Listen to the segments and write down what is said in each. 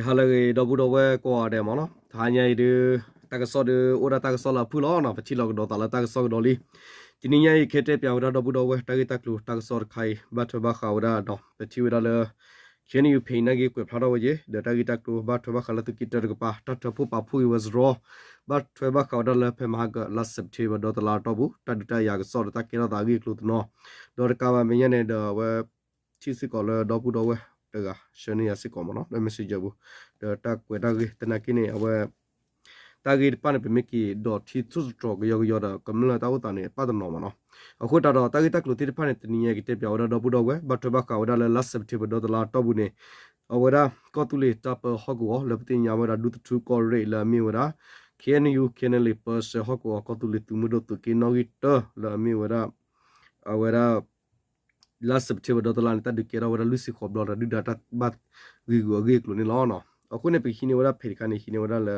ဟါလၢအဂ့ၤ ဒီပုၢ်ဒီဝဲၢ်ကိးဂၤဒဲးမ့ၢ်နီၤ, တဟါညါအံၤဒုး တၢ်ကစီၣ်ဒုး အိၣ်ဒၣ်တၢ်ကစီၣ်လၢအဖုၣ်လီၤနီၤ, ပထံၣ်လိာ်ကဒီးသးလၢတၢ်ကစီၣ်ကဒီးလံ. တနံၤညါအံၤ ကတဲပၠးဝဲဒၣ်ဒီပုၢ်ဒီဝဲၢ် တၢ်ဂ့ၢ်တၢ်ကျိၤတၢ်ကစီၣ်တခါအံၤ ဘၣ်ထွဲဘၣ်ဃးဝဲဒၣ်ဒီး ပထံၣ်ဝဲဒၣ်လၢ ခ့ၣ်အဲၣ်ယူၣ် page နာ်က့ ကွဲးဖျါထီၣ်ဝဲက့ၤ ဒီးတၢ်ဂ့ၢ်တၢ်ကျိၤ ဘၣ်ထွဲဘၣ်ဃးလၢသုးက့တၢတကပၤ တၢ်ထၢဖှိၣ်ပာ်ဖှိၣ်က့ၤဝဲစရီ ဘၣ်ထွဲဘၣ်ဃးဝဲဒၣ်လၢဖဲမဟါကလါ September ဒီတလါအတီၢ်ပူၤ တၢ်ဒုးတၢ်ယၤကစီၣ်ဒီးတၢ်ကဲထီၣ်သးအဂ့ၢ်အကျိၤတနီၤ, ဒီးတကးဘၣ်မဲာ်ညါန့ၣ်ဒီးအဝဲ ထံၣ်စ့ၢ်ကီးလၢဒီပုၢ်ဒီဝဲၢ်တဂၤ ဆှၢန့ၢ်ယၤစ့ၢ်ကီးမ့ၢ်နီၤ လၢ messenger ပူၤ, ဒီးတၢ်ကွဲးတၢ်ဂ့ၢ်သနာ်က့န့ၣ် အဝဲ တၢ်ဂ့ၢ်တဖၣ်န့ၣ် ပမ့ၢ်က့ၤဒိးထံထိၣ်သတြီၤကယီကယီဒီး ကမျၢၢ်တၢ်အိၣ်သးန့ၣ် ပာ်တနီၤမ့ၢ်နီၤ. အဃိသတးဒီး တၢ်ဂ့ၢ်တၢ်ကျိၤသ့ၣ်တဖၣ်န့ၣ် တနံၤညါကတဲပၠးဝဲဒၣ်ဒီပုၢ်ဒီဝဲၢ် ဘၣ်ထွဲဘၣ်ဃးဝဲဒၣ်လၢလါ September ဒီတလါအတီၢ်ပူၤန့ၣ် အဝဲဒၣ်ကီၢ်သူလ့ၤတၢ်ပၢဟီၣ်ကဝီၤ လၢပသ့ၣ်ညါဝဲဒၣ်ဒူသထူကီၢ်ရ့ၣ်လၢအမ့ၢ်ဝဲဒၣ် ခ့ၣ်အဲၣ်ယူၣ် ခ့ၣ်အဲၣ်ယူၣ် ပၢဆှၢဟီၣ်ကဝီၤ ကီၢ်သူလ့ၤသုးမုၢ်ဒိၣ်သုးက့နီၣ်ဂံၢ်တၢလၢအမ့ၢ်ဝဲဒၣ် အဝဲဒၣ် လါ September ဒီတလါန့ၣ် တၢ်ဒုးကဲထီၣ်ဝဲဒၣ်လွံၢ်ဆံဃိးဘျီဒီး ဒုၣ်ဒါတၢ်ဘၣ်ဂ့ၢ်ဂုာ်အဂ့ၢ်အကျိၤန့ၣ်လီၤ. အဃိန့ၣ် ပဟံးန့ၢ်ဝဲဒၣ် page တခါန့ၣ် ဟံးန့ၢ်ဝဲဒၣ်လၢ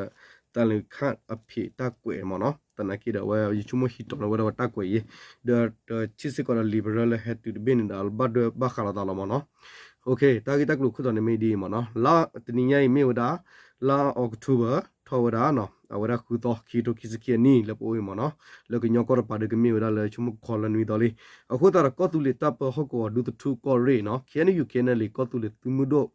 သးလံခၣ်အ page တၢ်ကွဲးမ့ၢ်နီၤ, သနာ်က့ဒီးအဝဲယဆိကမိၣ်ဟံးတီၤလီၤဝဲဒၣ်ဝဲတၢ်ကွဲးအံၤ ဒီးထံၣ်စ့ၢ်ကီးဒီး လံာ်ပရၢ လၢဟဲတုၤတဘ့ၣ်န့ၣ်ဒီး ဘၣ်ဒွဲဘၣ်ဃးလိာ်သးလီၤမ့ၢ်နီၤ. တၢ်ဂ့ၢ်တၢ်ကျိၤခိၣ်တီန့ၣ်မ့ၢ်ဒ်အံၤမ့ၢ်နီၤ, လါတနံၤညါအံၤမ့ၢ်ဝဲဒၣ် လါ October ထီၣ်ဝဲဒၣ် အဝဲဒၣ်ဃုသီ ခံကထိခံဆံခံအနံၣ်လၢပအိၣ်အံၤမ့ၢ်နီၤ, လၢကညီကီၢ်တပၤဒီးကမ့ၢ်ဝဲဒၣ်လၢဆိကမိၣ်ခီလၢနွံသီလံ. အဃိသတးဒီး ကီၢ်သူလ့ၤတၢ်ပၢဟီၣ်ကဝီၤဒူသထူကီၢ်ရ့ၣ်နီၤ, ခ့ၣ်အဲၣ်ယူၣ် ခ့ၣ်အဲၣ်ယူၣ် ကီၢ်သူလ့ၤသုးမုၢ်ဒိၣ်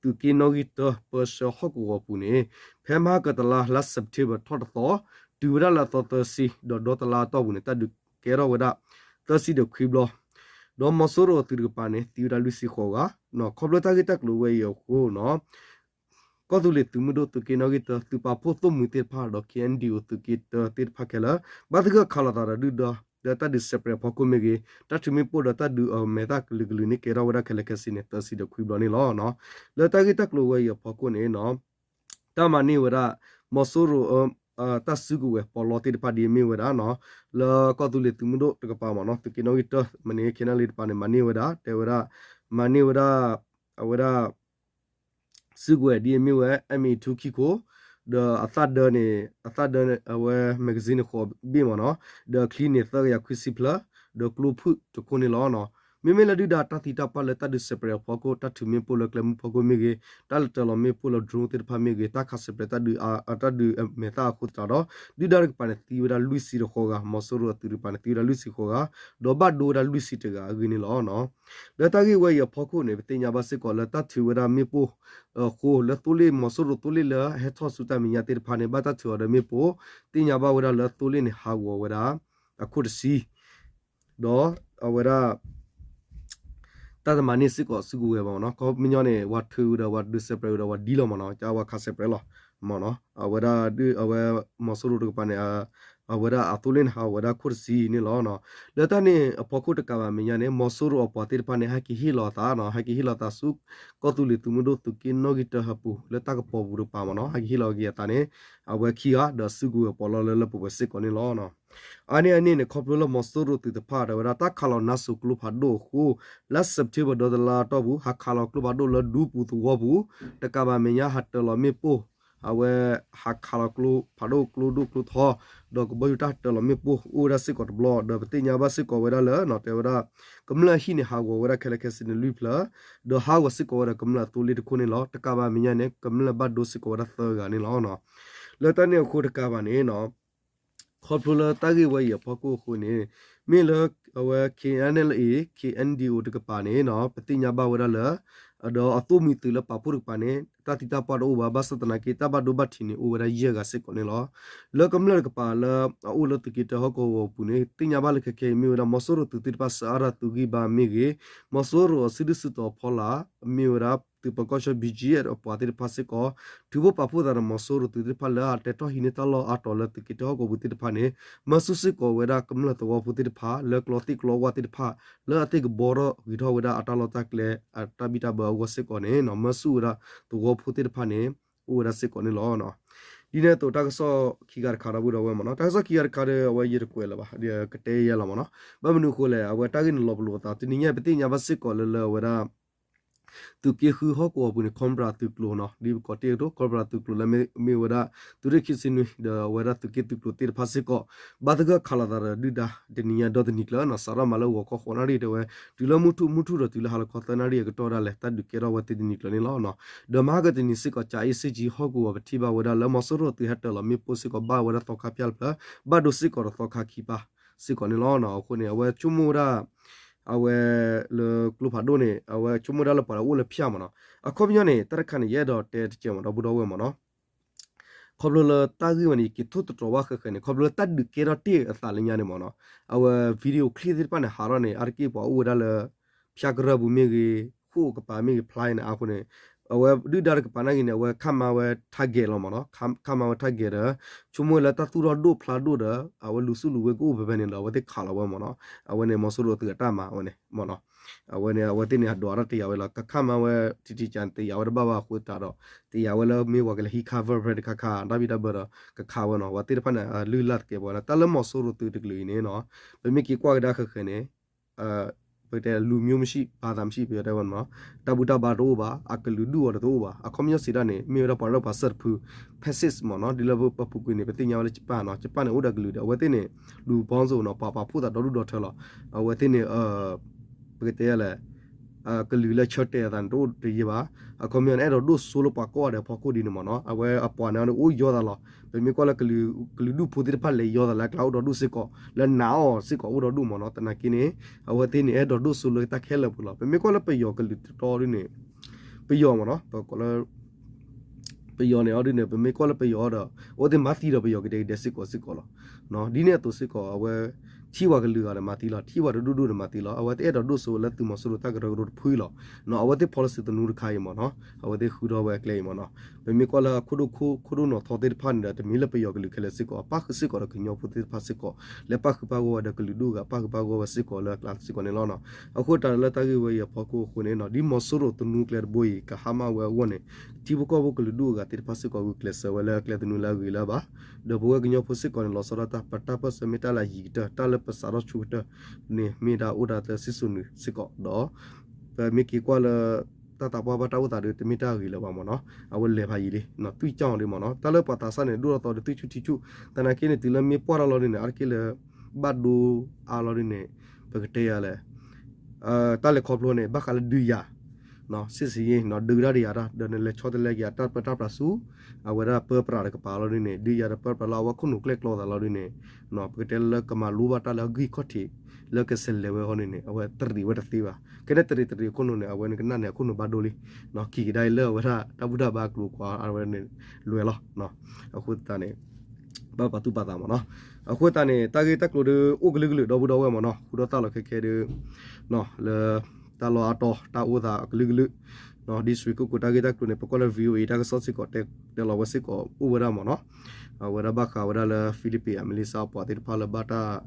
သုးက့နီၣ်ဂံၢ်တၢ ပၢဆှၢဟီၣ်ကဝီၤပူၤန့ၣ် ဖဲမဟါကတလါ လါ September ထီၣ်တသီ တုၤဝဲဒၣ်လၢအသီသၢဆံ ဒီးဒီတလါအတီၢ်ပူၤန့ၣ် တၢ်ဒုးကဲထီၣ်ဝဲဒၣ် သၢဆံဒီးခွံဘျီ ဒီးမီၤစိရိၤအသုးတကပၤန့ၣ် သံဝဲဒၣ်လွံၢ်ဆံဃိးဂၤ, ခီဖျိတၢ်ဂ့ၢ်တၢ်ကျိၤဝဲအံၤအဃိနီၤ ကီၢ်သူလ့ၤသုးမုၢ်ဒိၣ်သုးက့နီၣ်ဂံၢ်တၢ သုးပာ်ဖှိၣ်သိၣ်မှံၤသ့ၣ်တဖၣ်ဒီး ခ့ၣ်အဲၣ်ယူၣ် သုးက့တၢသ့ၣ်တဖၣ်ခဲလၢာ် ဘၣ်သဂၢၢ်ခးလိာ်သးဒီးဒုၣ်ဒါ လၢတၢ်ဒုးစဲးပြဲးအဖီခိၣ်မ့ၢ်ဂ့ၤ, တၢ်ထုးမ့ၣ်ပိၢ်ဒီးတၢ်ဒုးအမဲာ်သၣ်ကလုာ်ကလုာ်န့ၣ် ကဲထီၣ်ဝဲဒၣ်ခဲလၢာ်ခဲဆ့န့ၣ် သၢဆံဒီးခွံဘျီန့ၣ်လီၤ. လၢတၢ်ဂ့ၢ်တၢ်ကျိၤဝဲအံၤအဖီခိၣ်န့ၣ်နီၤ တၢ်မၤန့ၢ်ဝဲဒၣ် မီၤစိရိၤ တၢ်စုကဝဲၤပီးလီသ့ၣ်တဖၣ်ဒ်အမ့ၢ်ဝဲဒၣ်နီၤ, လၢကီၢ်သူလ့ၤသုးမုၢ်ဒိၣ်တကပၤမ့ၢ်နီၤ, သုးက့နီၣ်ဂံၢ်တၢ မ့ၢ်န့ၣ် ခ့ၣ်အဲၣ်ယူၣ် တကပၤန့ၣ် မၤန့ၢ်ဝဲဒၣ် တဲဝဲဒၣ် မၤန့ၢ်ဝဲဒၣ် အဝဲဒၣ် စုကဝဲၤဒ်အမ့ၢ်ဝဲ M A two ခံခိၣ်, ဒီးအသၣ်ဒၢန့ၣ် အသၣ်ဒၢအဝဲ magazine န့ၣ် ဃိးဘ့ၣ်မ့ၢ်နီၤ, ဒီးချံန့ၣ် သၢကယၤခွံဆံဖျၢၣ်, ဒီးကျိဖုၣ်တခိၣ်န့ၣ်လီၤ. မ့မ့ၢ်လၢဒုၣ်ဒါတၢ်သံတၢ်ပှၢ်လၢတၢ်ဒုးစဲးပြဲးအဖီခိၣ်, တၢ်ထုးမ့ၣ်ပိၢ်လၢကျဲမုၢ်ဖီခိၣ်မ့ၢ်ဂ့ၤ, တၢ်လဲၤတၢၤလီၤမ့ၣ်ပိၢ်လၢ drone သ့ၣ်တဖၣ်မ့ၢ်ဂ့ၤ, တၢ်ခးစဲးပြဲးတၢ်ဒုး တၢ်ဒုးအမဲာ်သၣ်အဃိသတးဒီး ဒုၣ်ဒါတကပၤန့ၣ် သံဝဲဒၣ်လွံၢ်ဆံတဃိးဂၤ, မီၤစိရိၤအသုးတကပၤန့ၣ် သံဝဲဒၣ်လွံၢ်ဆံဃိးဂၤ, ဒီးဘၣ်ဒိဝဲဒၣ်လွံၢ်ဆံတဂၤအဂ့ၢ်န့ၣ်လီၤ. လၢတၢ်ဂ့ၢ်ဝဲအံၤအဖီခိၣ်န့ၣ် ပသ့ၣ်ညါဘၣ်စ့ၢ်ကီးလၢတၢ်ထုးဝဲဒၣ်မ့ၣ်ပိၢ်အဃိ လၢသိလ့ၣ် မီၤစိရိၤသိလ့ၣ်လၢဟဲထီၣ်ဆူတၢ်မဲာ်ညါသ့ၣ်တဖၣ်န့ၣ် ဘၣ်တၢ်ထုးအီၤဒီးမ့ၣ်ပိၢ်, သ့ၣ်ညါဘၣ်ဝဲဒၣ်လၢသိလ့ၣ်န့ၣ် ဟးဂီၤဝဲဒၣ် အခိၣ်တဆံ ဒီးအဝဲဒၣ် တၢ်တမၤန့ၢ်စ့ၢ်ကီးစုကဝဲၤဘၣ်မ့ၢ်နီၤ, ခီပညီန့ၣ် ဝၤထုးဒီးဝၤဒုးစဲးပြဲးဒီးဝၤဒ်လီၤမ့ၢ်နီၤ, ကဝၤခးစဲးပြဲးလီၤမ့ၢ်နီၤ, အဝဲဒၣ် အဝဲမီၤစိရိၤတကပၤန့ၣ် အဝဲဒၣ်အသိလ့ၣ်န့ၣ် ဟးဂီၤဝဲဒၣ်ခိၣ်တဆံန့ၣ်လီၤ. လၢတၢ်န့ၣ်အဖီခိၣ်တကးဘၣ်မဲာ်ညါန့ၣ် မီၤစိရိၤအပှၤသ့ၣ်တဖၣ်န့ၣ် ဟဲက့ၤဟ့ၣ်လီၤအသးနီၤ, ဟဲက့ၤဟ့ၣ်လီၤအသးဆူ ကီၢ်သူလ့ၤသုးမုၢ်ဒိၣ်သုးက့နီၣ်ဂံၢ်တၢဟီၣ်ပူၤ လၢတၢ်ကပီၤပူၤတကပၤမ့ၢ်နီၤ, ဟဲက့ၤဟ့ၣ်လီၤက့ၤအသးန့ၣ် အဝဲခံဂၤ ဒီးစုကဝဲၤပီးလီလၢလၢပှဲၤပှဲၤစ့ၢ်ကီးန့ၣ်လီၤ. အါန့ၢ်အန့ၣ်န့ၣ် ခီဖျိလၢမီၤစိရိၤသုးတဖၣ်ဒီးဝဲဒၣ် တၢ်ခးလီၤနါစိၤကျိဖးဒိၣ်အဃိ လါ September ဒီတလါအတီၢ်ပူၤ ဟးခးလီၤကျိဖးဒိၣ်လၢဒူပူၤသဝီပူၤ တကးဘၣ်မဲာ်ညါ ဟးတၢၤလီၤမ့ၣ်ပိၢ်, အဝဲဟးခးလီၤကျိဖးဒိၣ်ကျိဒိၣ်ကျိထီ ဒီးကဘီယူၤတၢ်ဟးတၢၤလီၤမ့ၣ်ပိၢ်အိၣ်ဝဲဒၣ်စ့ၢ်ကီးတဘျီ ဒီးပသ့ၣ်ညါဘၣ်စ့ၢ်ကီးဝဲဒၣ်လၢ တဲဝဲဒၣ် ကမျၢၢ်အဟံၣ်န့ၣ် ဟးဂီၤဝဲဒၣ်ခဲလၢာ်ခဲဆ့န့ၣ်လွံၢ်ဖျၢၣ်, ဒီးဟးဂီၤစ့ၢ်ကီးဝဲဒၣ်ကမျၢၢ်အသိလ့ၣ်တခိၣ်န့ၣ်လီၤ. တကးဘၣ်မဲာ်ညါန့ၣ် ကမျၢၢ်ဘၣ်ဒိစ့ၢ်ကီးဝဲဒၣ်သၢဂၤန့ၣ်လီၤ. လၢတၢ်န့ၣ်အဃိတကးဘၣ်န့ၣ် ခီဖျိလၢတၢ်ဂ့ၢ်ဝဲအံၤအဖီခိၣ်အဃိန့ၣ် မ့ၢ်လၢအဝဲ K N L A K N D O တကပၤန့ၣ် ပသ့ၣ်ညါဘၣ်ဝဲဒၣ်လၢ ဒီးအသိၣ်မှံၤသုးလၢပာ်ဖှိၣ်တကပၤန့ၣ် တၢ်သံတၢ်ပှၢ်တအိၣ်ဘၣ် ဘၣ်ဆၣ်သနာ်က့ တၢ်ဘၣ်ဒိဘၣ်ထံးန့ၣ် အိၣ်ဝဲဒၣ်ယဲၢ်ဂၤစ့ၢ်ကီးန့ၣ်လီၤ. လၢကမျၢၢ်တကပၤလၢအအိၣ်လၢသုးက့တၢဟီၣ်ကဝီၤပူၤန့ၣ် သ့ၣ်ညါဘၣ်လၢခဲခဲအံၤမ့ၢ်ဝဲဒၣ် မီၤစိရိၤသုးသ့ၣ်တဖၣ်စၢအါထီၣ်သုးဂံၢ်ဘါမ့ၢ်ဂ့ၤ, မီၤစိရိၤအစုဒုၣ်စုတီၤအဖီလာ် မ့ၢ်ဝဲဒၣ်သုးပၢၤကီၢ်ဆၢ B G F အပှၤသ့ၣ်တဖၣ်စ့ၢ်ကီး ထုးဖှိၣ်ပာ်ဖှိၣ်သးဒီးမီၤစိရိၤသုးသ့ၣ်တဖၣ်လၢအတဲထီၣ်ဟံးန့ၢ်တၢ်လီၢ်အါတီၤလၢသုးက့တၢဟီၣ်ကဝီၤပူၤသ့ၣ်တဖၣ်န့ၣ် မၢဆူၣ်စ့ၢ်ကီးဝဲဒၣ်ကမျၢၢ်သဝီဖိသ့ၣ်တဖၣ် လၢကျီသ့ၣ်ကျီဝၣ်သ့ၣ်တဖၣ် လၢအသ့ၣ်ကဘီထီၣ်ဂ့ၤထီၣ်ဝဲဒၣ်အတၢ်လီၢ်တၢ်ကျဲ အတၢ်ဘံၣ်တၢ်ဘၢအဂီၢ်စ့ၢ်ကီးန့ၣ် မၢဆူၣ်ဝဲဒၣ်သဝီဖိသ့ၣ်တဖၣ်န့ၣ် အိၣ်ဝဲဒၣ်စ့ၢ်ကီးန့ၣ်လီၤ. ဒ်န့ၣ်အသိးတၢ်ကစီၣ်ခံဂၤတခါဒီပုၢ်ဒီဝဲၢ်မ့ၢ်နီၤ, တၢ်ကစီၣ်ခံဂၤတခါဒီး အဝဲယတကွဲးလၢၤဘၣ် ဒီးကတဲယဲလီၤမ့ၢ်နီၤ, ဘၣ်မနုၤအဃိလဲၣ် အဝဲတၢ်ဂ့ၢ်န့ၣ်လီၤပလိာ်အသး တနံၤညါပသ့ၣ်ညါဘၣ်စ့ၢ်ကီးလၢလၢအဝဲဒၣ် သုးက့ဃုဟီၣ်ကဝီၤပူၤန့ၣ် Cobra သုးကျိၤနီၤ ဒ်ပကိးတ့ၢ်ကတိၤ Cobra သုးကျိၤလၢမ့ၢ်ဝဲဒၣ် သုးရ့ၣ်ခံဆံနွံ ဒီးအဝဲဒၣ်သုးက့သုးကျိၤသ့ၣ်တဖၣ်စ့ၢ်ကီး ဘၣ်သဂၢၢ်ခးလိာ်သးဒီးဒုၣ်ဒါတနံၤညါဒီတနံၤကျၢၤနီၤ စးထီၣ်မၤလၢဂီၤခီဃိးနၣ်ရံၣ်တဲဝဲ တုၤလၢမုၢ်ထူၣ်မုၢ်ထူၣ်ဒီးတုၤလၢဟါလီၤခီသၢနၣ်ရံၣ်အကတီၢ်ဒၣ်လဲာ် တၢ်ဒုးကဲထီၣ်ဝဲတနံၤကျၢၤန့ၣ်လီၤ. ဒီးမဟါကတနံၤစ့ၢ်ကီး ကၠၤအ့စ့ၣ်ကၠံဟီၣ်ကဝီၤ ပထံၣ်ဘၣ်ဝဲဒၣ်လၢမီၤစိရိၤသုးဟဲတၢၤလီၤမ့ၣ်ပိၢ်စ့ၢ်ကီး ဘၣ်ဝဲဒၣ်သီခါဖၠၣ်တဖျၢၣ် ဘၣ်ဒိစ့ၢ်ကီးဒီးသီခါခံပၢ်စ့ၢ်ကီးန့ၣ်လီၤ. အဃိန့ၣ် အဝဲဆိကမိၣ်ဝဲဒၣ် အဝဲလၢကျိဖးဒိၣ်န့ၣ် အဝဲဆိကမိၣ်ဝဲဒၣ်လၢပှၤလၢအိၣ်လၢဖၠၣ်မ့ၢ်နီၤ အခီပညီန့ၣ် တၢ်တခါန့ၣ် ယအဲၣ်ဒိးတဲတကဲးမ့ၢ်ဒီပုၢ်ဒီဝဲၢ်မ့ၢ်နီၤ ခီဖျိလၢတၢ်ဂ့ၢ်ဝဲန့ၣ် ယက့ၤထိၣ်သတြီၤဘၣ်ဃဲးဃဲးန့ၣ် ခီဖျိလၢတၢ်ဒုးကဲထီၣ်တ့ၢ်အသးလၢညါန့ၣ်မ့ၢ်နီၤ အဝဲ video clip သ့ၣ်တဖၣ်န့ၣ် ဟးထီၣ်န့ၣ် အါတက့ၢ်ပှၤအိၣ်ဝဲဒၣ်လၢ ဖၠၣ်ကရၢၢ်ပူၤမ့ၢ်ဂ့ၤ ဃိၣ်ကပၤမ့ၢ်ဂ့ၤ ဖျါအံၤန့ၣ်အဃိန့ၣ် အဝဲဒုၣ်ဒါတကပၤနာ်က့န့ၣ် အဝဲခးမၤဝဲ target လီၤမ့ၢ်နီၤ ခးမၤဝဲ target ဒီး ဆိကမိၣ်လၢတၢ်သူၣ်ထီၣ်ဒိၣ်ဖျါဒိၣ်ဒီး အဝဲလူၤဆူလူၤဝ့ကအိၣ်ဖဲဖဲန့ၣ်ဒီး အဝဲသ့ၣ်ခးလီၤဝဲမ့ၢ်နီၤ အဝဲန့ၣ် မီၤစိရိၤသုးအတၢ်မၤဝဲန့ၣ်မ့ၢ်နီၤ အဝဲန့ၣ် အဝဲသ့ၣ်န့ၣ်အဒွးတၢ်တယာ်ဝဲလီၤ ကခးမၤဝဲ တံၢ်တံၢ်ကၢန့ၣ် တယာ်ဝဲတဘၣ်ဘၣ်အဃိသတးဒီး တယာ်ဝဲလၢမ့ၢ်ပှၤကလဲၤဟံး cover ဖဲတခါခါ တၢ်ဘံၣ်တၢ်ဘၢဒီး ကခးဝဲနီၤ အဝဲသ့ၣ်တဖၣ်န့ၣ် အလုၢ်အလၢ်တကဲးပဝဲလီၤ တၢ်လၢမီၤစိရိၤသုးတကလုာ်အံၤန့ၣ်နီၤ ပမ့ၢ်က့ၤကွၢ်ကဒါဃဲးဃဲးန့ၣ် ပကတဲလူမျိုးမရှိ ဘာသာမရှိ ပယီၤတဲဝဲမ့ၢ်နီၤ တၢ်ဘူၣ်တၢ်ဘါတအိၣ်ဘၣ် အကလုာ်ဒူၣ်အီၤဒီးတအိၣ်ဘၣ် အခီပညီစံးဒၣ်န့ၣ် မ့ၢ်ဝဲဒၣ်ပှၤလၢပှၤစၢၢ်တဖု fascist မ့ၢ်နီၤ ဒ်လၢပပူၤကွံာ်န့ၣ် ပသ့ၣ်ညါဝဲလၢ Japan နီၤ Japan န့ၣ် အိၣ်ဒီးကလုာ်ဒီး အဝဲသ့ၣ်န့ၣ် လူပေါင်းစုံနီၤ ပှၤပာ်ဖှိၣ်သးဒီဒူၣ်ဒီထၢလီၤ အဝဲသ့ၣ်န့ၣ် ပကတဲလဲၣ် ကလုာ်လၢဆၢတဲာ်အသးန့ၣ် တအိၣ်တယံာ်ဘၣ် အခီပညီန့ၣ် အဲၣ်ဒိးဒိၣ်စိလၢပှၤကိးဂၤဒဲးအဖီခိၣ်ဒ်န့ၣ်မ့ၢ်နီၤ အဝဲအပှၤန့ၣ်အိၣ်ယီၤသးလီၤ ပမ့ၢ်ကွၢ်လၢ ကလုာ်ဒူၣ်ဖိသ့ၣ်တဖၣ်လဲၤယီၤသးလၢအကျါအိၣ်ဒီဒူၣ်စ့ၢ်ကီး လၢနာ်အီၤစ့ၢ်ကီးအိၣ်ဒီဒူၣ်မ့ၢ်နီၤ သနာ်က့န့ၣ် အဝဲသ့ၣ်န့ၣ် အဲၣ်ဒိးဒိၣ်စိလၢတၢ်ခဲလၢာ်ပူၤလီၤ ပမ့ၢ်ကွၢ်လၢပယီၤကလုာ်တတီဒ်န့ၣ် ပယီၤမ့ၢ်နီၤ ပကိးလၢ ပယီၤန့ၣ်အီၤဒ်န့ၣ် ပမ့ၢ်ကွၢ်လၢပယီၤဒီး အဝဲသ့ၣ်မၤသံဒီးပယီၤကဒဲကဒဲစ့ၢ်ကီးစ့ၢ်ကီးလီၤ ဒ်န့ၣ်အသိးစ့ၢ်ကီး အဝဲ ထံၣ်ပှၤကလုာ်ဂၤဒီးမၤသံလီၤ ထံၣ်ပှၤတဒူၣ်ဒူၣ်ဒီးမၤသံလီၤ အဝဲသ့ၣ်အဲၣ်ဒိးဒိၣ်စိလၢသုးမီၤစိရိၤတၢ်ကရၢကရိတဖုလီၤ အဝဲသ့ၣ် policy သနူတခါအံၤမ့ၢ်နီၤ အဝဲသ့ၣ်ဃုထီၣ်ဝဲအကျဲအံၤမ့ၢ်နီၤ ပမ့ၢ်ကွၢ်လၢအခိၣ်ဒိၣ်ခိၣ် ခိၣ်ဒိၣ်နီၢ်ထီသ့ၣ်တဖၣ်န့ၣ်ဒီး တမ့ၢ်လၢပယီၤကလုာ်ခဲလၢာ်စ့ၢ်ကီး ပၣ်ဃုာ်စ့ၢ်ကီးဒီးကညီဖိသ့ၣ်တဖၣ်စ့ၢ်ကီး လၢပၣ်ဃုာ်ပၣ်ဂီၢ်ဝဲဒီးကလုာ်ဒူၣ်အဂၤ ပၣ်ဃုာ်ပၣ်ဂီၢ်ဝဲစ့ၢ်ကီးလၢအကျါစ့ၢ်ကီးန့ၣ်လီၤ. အဃိတၢ်လၢတၢ်ဂ့ၢ်ဝဲအံၤအဖီခိၣ်အဃိန့ၣ် ဒ်မီၤစိရိၤသနူကျဲတဘိအံၤ ကဟါမၢ်ဝဲအဂီၢ်န့ၣ် ထံဖိကီၢ်ဖိကလုာ်ဒူၣ်အဂၤသ့ၣ်တဖၣ်စ့ၢ်ကီးဂုာ်ကျဲးစၢးဝဲလၢအကျဲသနူလၢအဂ့ၤလၢအဘၣ် ဒီးပဝဲကညီဖိစ့ၢ်ကီးန့ၣ် လီၤဆီဒၣ်တၢ် ပတၢ်ပၢၢ်ဆၢမ့ၢ်တၢ်လၢအယံၤကတၢၢ် တၢ်လၢပစးထီၣ်ဆိကတၢၢ်န့ၣ် မ့ၢ်ဒၣ်အိၣ်ဒၣ်လၢစံၣ်စိၤနုာ်စ့ၢ်ကီးဒီး ပမ့ၢ်က့ၤကွၢ်လၢ တၢ်သးပှၢ်ဘၣ်တၢ်အိၣ်သးဒီး တမ့ၢ်တၢ်ဂ့ၤလၢၤဘၣ်မ့ၢ်နီၤ အဝဲလဲၤဖးယံာ်လံ သွံၣ်ကၠီၣ်ဒ်မ့ၢ်နီၤ တၢ်လၢပှၤသးစၢ်န့ၣ် ဒိၣ်ထီၣ်သီဒီးသွံၣ်ဆူၣ်ထံဆူၣ် သနာ်က့န့ၣ် တုၤလၢမ့ၢ်ပှၢ်ထီၣ်လီၤဒ်န့ၣ် အါတက့ၢ်လၢ ဘၣ်ဒိအါလီၤဒ်န့ၣ် ပကတဲယၤလဲၣ် တၢ်လဲၤခီဖျိန့ၣ် ဘၣ်ဃးလၢဒုးယၤ စ့ၢ်စ့ၢ်ယ့ၣ် ဒုးတၢ်ဒီးယၤတၢ် ဒီးနလဲၤဆီတလဲက့ၤ တၢ်ပၢတၢ်ပြးဆူ အဝဲဒၣ်ပၢပြးတကပၤလီၤဒ်န့ၣ် ဒုးယၤဒီးပၢပြးလၢအဝဲခိၣ်နူာ်ကျဲၣ်ကျီသးလီၤဒ်န့ၣ် ပကတဲလၢကမၤလိဘၣ်တၢ်လၢအဂံၢ်ခီၣ်ထံး လၢကစဲးလဲၤဝဲအဂီၢ်န့ၣ်န့ၣ် အဝဲတရံးဝဲတသ့ဘၣ် ကဲန့ၣ်တရံးတရံးအခိၣ်နူာ်န့ၣ် အဝဲနကနၣ်န့ၣ် အခိၣ်နူာ်ဘၣ်ဒိလံ က့ၤကဒါအံၤလၢအဝဲဒၣ်တၢ်ဘူၣ်တၢ်ဘါကျိၤကွာ်အဝဲန့ၣ် လွဲၤလီၤ အဃိသတးန့ၣ် ဘၣ်ပာ်သူၣ်ပာ်သးမ့ၢ်နီၤ အဃိသတးန့ၣ် တၢ်ဂ့ၢ်တၢ်ကျိၤဒီးအိၣ်ကလုာ်ကလုာ်ဒီပုၢ်ဒီဝဲၢ်မ့ၢ်နီၤ ဃုထီၣ်သၣ်လီၤခဲခဲဒီး လၢ တၢ်လီၢ်အါတီၤ တၢ်အိၣ်သးအကလုာ်ကလုာ် ဒ်စွ့ၤကိၣ်ကိၤတၢ်ဂ့ၢ်တၢ်ကျိၤန့ၣ် ပကွၢ်လၢ VOA တၢ်ကစီၣ်စ့ၢ်ကီး တဲလီၤဝဲစ့ၢ်ကီးအိၣ်ဝဲဒၣ်မ့ၢ်နီၤ အဝဲဒၣ်ဘၣ်ဃးဝဲဒၣ်လၢ Philippines အ Malaysia အပှၤသ့ၣ်တဖၣ်လၢဘၣ်တၢ်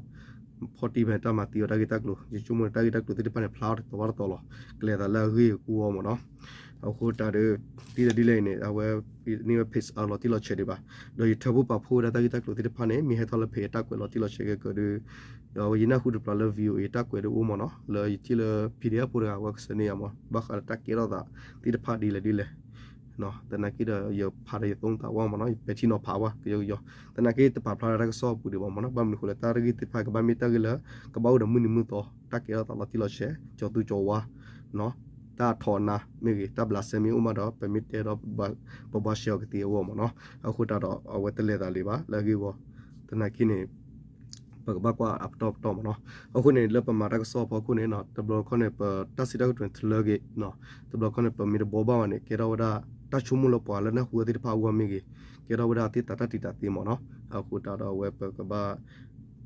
ဖီၣ်တံၢ်ဖဲတၢ်မၤသံအီၤတၢ်ဂ့ၢ်တၢ်ကျိၤ ယဆိကမိၣ်န့ၣ် တၢ်ဂ့ၢ်တၢ်ကျိၤသ့ၣ်တဖၣ်န့ၣ် ဖျါအီၤတတီၤဘၣ်တတီၤလီၤ ကလဲၤသးလၢအဂ့ၢ်အကျိၤအဂီၢ်မ့ၢ်နီၤ အဃိတၢ်ဒီး ဒ်လဲၣ်ဒ်လဲၣ်အံၤန့ၣ် အဝဲ န့ၢ်ဝဲ page အလီၤတံၢ်လီၤဆဲးဒံးဘၣ် ဒီးယထၢဖှိၣ်ပာ်ဖှိၣ်ဝဲဒၣ်တၢ်ဂ့ၢ်တၢ်ကျိၤသ့ၣ်တဖၣ်န့ၣ် မ့ၢ်ဟဲထီၣ်လၢ page အတၢ်ကွဲးလီၤတံၢ်လီၤဆဲးကဲကၢၤဒီး ဒီးအဝဲယနၢ်ဟူတပျၢ်လၢ VOA တၢ်ကွဲးဒၣ်အိၣ်မ့ၢ်နီၤ လၢယထံၣ်လၢ PDF ဖိတဂၤ အဝဲကဆှၢန့ၢ်ယၤမ့ၢ် ဘၣ်ဃးလၢတၢ်ကဲထီၣ်သးသ့ၣ်တဖၣ်ဒ်လဲၣ်ဒ်လဲၣ် သနာ်က့ဒီး ယဖးဒီးယသိၣ်သးဝဲမ့ၢ်နီၤ ယပဲာ်ထံနီၤဖးဝဲ ကယီကယီ သနာ်က့တပာ်ဖျါလၢတၢ်ကစီၣ်အပူၤဒံးဘၣ်မ့ၢ်နီၤ ဘၣ်မနုၤဃိလဲၣ် တၢ်ဂ့ၢ်သ့ၣ်တဖၣ်ကဘၣ်မ့ၢ်တၢ်ဂ့ၢ်လၢ ကဘၣ်အိၣ်ဒီးမုၢ်နံၤမုၢ်သီ တၢ်ကဲထီၣ်သးလီၤတံၢ်လီၤဆဲး ကၠီၤသူကၠီၤဝါ တၢ်ထီၣ်အနါမ့ၢ်ဂ့ၤ တၢ်ဘျးစဲမ့ၢ်အိၣ်မးဒီး ပမ့ၢ်တဲဒီး ပဘှါရှဲအီၤကသ့အဂီၢ်မ့ၢ်နီၤ အဃိတၢ်ဒီး အဝဲတလဲၤသးလံဘၣ် လၢအဂ့ၢ်အဂီၢ် သနာ်က့န့ၣ် ပကဘၣ်ကွၢ်အပတီၢ်ပတီၢ်မ့ၢ်နီၤ အဃိန့ၣ် လၢပမၤတၢ်ကစီၣ်အဖီခိၣ်န့ၣ် တဘျီခီန့ၣ် ပတၢ်စံးတၢ်ကတိၤန့ၣ် တလၢက့ၤ တဘျီခီန့ၣ် ပမ့ၢ်တဘှီဘၣ်ဘၣ်န့ၣ် ကဲထီၣ်ဝဲဒၣ် တၢ်ဆိကမိၣ်လၢပှၤလၢနၢ်ဟူဝဲသ့ၣ်တဖၣ်အဂီၢ်မ့ၢ်ဂ့ၤ ကဲထီၣ်ဝဲဒၣ်သ့ၣ်သးတၢ်တံာ်တာ်သ့မ့ၢ်နီၤ အဃိတၢ်ဒီးအဝဲပကဘၣ်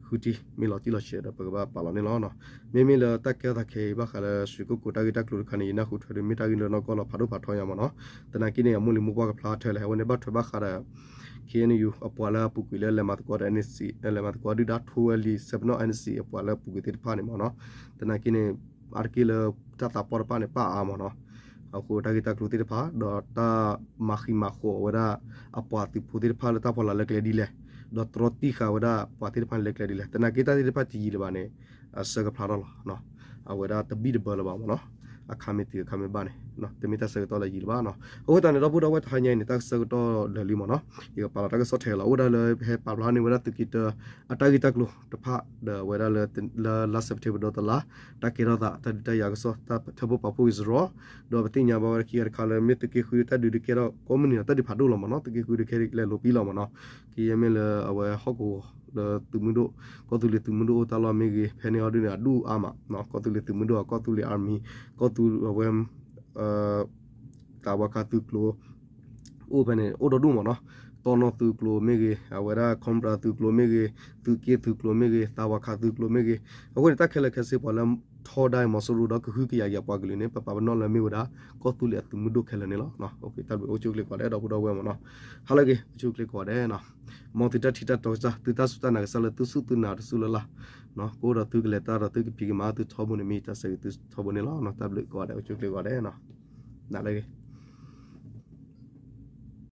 ဃုထံၣ် မ့ၢ်လီၤတံၢ်လီၤဆဲးဒီး ပကဘၣ်ပာ်လီၤန့ၣ်လီၤ. မ့မ့ၢ်လၢတၢ်ကဲထီၣ်သးခဲအံၤ ဘၣ်ဃးလၢ စွ့ၤကိၣ်ကိၤ တၢ်ဂ့ၢ်တၢ်ကျိၤတခါန့ၣ် ယနၢ်ဟူထွဲဒီး မ့ၢ်တၢ်ဂ့ၢ်လၢနီၢ်ကီၢ်လီၤ ဖးဒိၣ်ဖးထီညါမ့ၢ်နီၤ. သနာ်က့န့ၣ် အမိၢ်လံၤမိၢ်ပှၢ်ကဖျါထၢလဲၣ် အဝဲန့ၣ်ဘၣ်ထွဲဘၣ်ဃးဒီး ခ့ၣ်အဲၣ်ယူၣ် အပှၤလၢအပူၤကွံာ်လၢ လဲၤမၤသကိးဒီး NCA လဲၤမၤသကိးဒုၣ်ဒါ ထိဝဲလံ စဲပနီၣ် NCA အပှၤလၢအပူၤကွံာ်သ့ၣ်တဖၣ်န့ၣ်မ့ၢ်နီၤ. သနာ်က့န့ၣ် အါတက့ၢ်လၢတၢ်သးပှၢ်တဖၣ်န့ၣ် ပၣ်အါမ့ၢ်နီၤ. အဃိတၢ်ဂ့ၢ်တၢ်ကျိၤသ့ၣ်တဖၣ် ဒီးတၢ်မၤဃံးမၤဃီၤဝဲဒၣ် အပှၤသုးဖိသ့ၣ်တဖၣ်လၢတၢ်ဖီလာ်လၢကျဲဒ်လဲၣ်, ဒီးတြီတံၢ်ဃာ်ဝဲဒၣ်ပှၤသ့ၣ်တဖၣ်န့ၣ်လၢကျဲဒ်လဲၣ်. သနာ်က့တၢ်သ့ၣ်တဖၣ်တယံာ်လၢၤဘၣ်န့ၣ် အဆၢကဖျါထီၣ်လီၤ. အဝဲဒၣ်တဘံၣ်တဘၢလၢၤဘၣ်မ့ၢ်နီၤ. အခါမ့ၢ်တုၤအခါမ့ၢ်ဘၣ်န့ၣ် တမ့ၢ်တၢ်ဆၢကတီၢ်လၢယံာ်လၢၤဘၣ်နီၤ. အဃိသတးန့ၣ် ဒီပုၢ်ဒီဝဲၢ် တဟါညါအံၤန့ၣ် တၢ်ဆၢကတီၢ်လၢာ်လံမ့ၢ်နီၤ, ယကပာ်လီၤတၢ်ကစီၣ်ထဲလီၤ. အိၣ်ဝဲဒၣ်လၢ ဟဲပာ်ဖျါန့ၢ်ဝဲဒၣ်သုးက့တၢ အတၢ်ဂ့ၢ်တၢ်ကျိၤတဖၣ် ဒီးအဝဲဒၣ်လၢ လါစဲးပထ့ဘၢၣ်ဒီတလါ တၢ်ကဲထီၣ်သး တၢ်ဒုးတၢ်ယၤကစီၣ် တၢ်ထၢဖှိၣ်ပာ်ဖှိၣ်ဂ့ၤစရီ, ဒီးပသ့ၣ်ညါဘၣ်ဝဲဒၣ်ခံဂၤတခါလၢ မ့ၢ်သုးက့ဃုတၢ်ဒုးဒုးကဲထီၣ်ကိးမုၢ်နံၤဒီး တၢ်ဒုးဖးဒိၣ်လီၤမ့ၢ်နီၤ, သုးက့ဃုဒုးကဲလဲၤလိာ်ပံလီၤမ့ၢ်နီၤ. ကယဲၢ်မ့ၢ်လၢအဝဲဟီၣ်ကဝီၤလၢသုးမုၢ်ဒိၣ် ကီၢ်သူလ့ၤသုးမုၢ်ဒိၣ်အိၣ်တၢ်လီၢ်မ့ၢ်ဂ့ၤ ဖဲန့ၣ်အီၤဒုးန့ၣ် အဒူၣ်အါမး, ကီၢ်သူလ့ၤသုးမုၢ်ဒိၣ် ကီၢ်သူလ့ၤ army ကီၢ်သူအဝဲ သးဝါခါသုးကျိၤ အိၣ်ဖဲန့ၣ် အိၣ်ဒီဒူၣ်မ့ၢ်နီၤ, တီနီၢ်သုးကျိၤမ့ၢ်ဂ့ၤ အဝဲဒၣ် ခီပရၤသုးကျိၤမ့ၢ်ဂ့ၤ သုးက့သုးကျိၤမ့ၢ်ဂ့ၤ သးဝါခါသုးကျိၤမ့ၢ်ဂ့ၤ, အဃိန့ၣ် တၢ်ခဲလၢာ်ခဲဆ့ပှၤလၢထီဒါမီၤစိရိၤဒီးကဟုကယာ်က့ၤအပှၤကလုာ်န့ၣ် ပပာ်ပနီၣ်လၢမ့ၢ်ဝဲဒၣ် ကီၢ်သူလ့ၤအသုးမုၢ်ဒိၣ်ခဲလၢာ်န့ၣ်လီၤ. တၢ်ဘျုးအိၣ်ဆူၣ်အိၣ်ချ့ကိးဂၤဒဲး ဒီပုၢ်ဒီဝဲၢ်မ့ၢ်နီၤ, ဟါလၢအဂ့ၤ အိၣ်ဆူၣ်အိၣ်ချ့ကိးဂၤဒဲးနီၤ, မ်သုတၢ်ထံၣ်တၢ်တီကစၢ် သုတၢ်စူၢ်တၢ်နာ်ကစၢ်လၢသုစူၢ်သုနာ်တစူၢ်လၢ်လၢ်, ကအိၣ်ဒီးသုကလဲၤတၢ်ဒီးသုကဖံးကမၤသုထီဘိန့ၣ် မ့ၢ်တၢ်ဆၢဂ့ၤသုထီဘိန့ၣ်လီၤ. တၢ်ဘျုးကိးဂၤဒဲး အိၣ်ဆူၣ်အိၣ်ချ့ကိးဂၤဒဲးနီၤ, နၤလၢအဂ့ၤ.